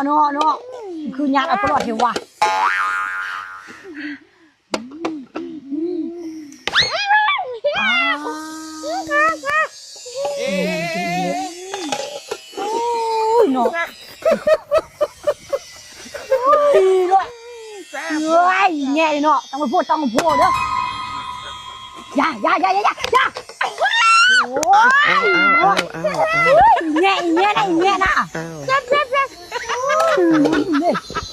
ເນາະ ເນາະ ຄືຍາດເອົາຕະຫຼອດແທ້ວະ. ໂອ້ຍເນາະ ໂອ້ຍເນາະ ເອີຍ ແຍ່ເນາະ ຕ້ອງໄປໂພດ ຕ້ອງໄປໂພດເດີ. ຢ່າ ຢ່າ ຢ່າ ໂອ້ຍ ແຍ່ ແຍ່ນະ ແຍ່ນະ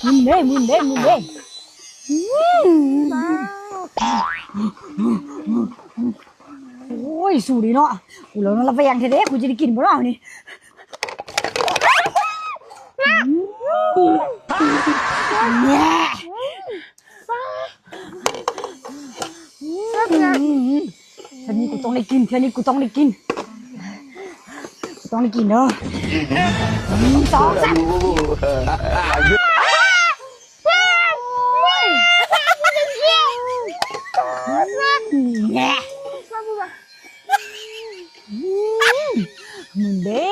ມຶນເດ້ ມຶນເດ້ ມຶນເດ້ ມຶນເດ້. ໂອ້ຍ ສູ້ດີເນາະ ກູລະລະແວງແທ້ເດ້ ກູຈະໄດ້ກິນບໍ່ເນາະນີ້. ແນ່ ເທື່ອນີ້ກູຕ້ອງໄດ້ກິນ ເທື່ອນີ້ກູຕ້ອງໄດ້ກິນ ກູຕ້ອງໄດ້ກິນເດີ. ໜຶ່ງ ສອງ ສາມ ແນ່ ມຶງເດ້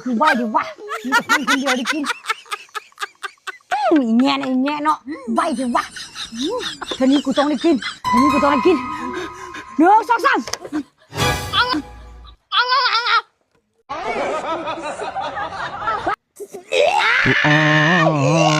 ຄືໄວເດ້ວະ ມີແຕ່ຄົນຄົນດຽວໄດ້ກິນ. ອີແງ່ນະ ອີແງ່ເນາະ ໄວເດ້ວະ. ເທື່ອນີ້ກູຕ້ອງໄດ້ກິນ ເທື່ອນີ້ກູຕ້ອງໄດ້ກິນ. ໜຶ່ງ ສອງ ສາມ.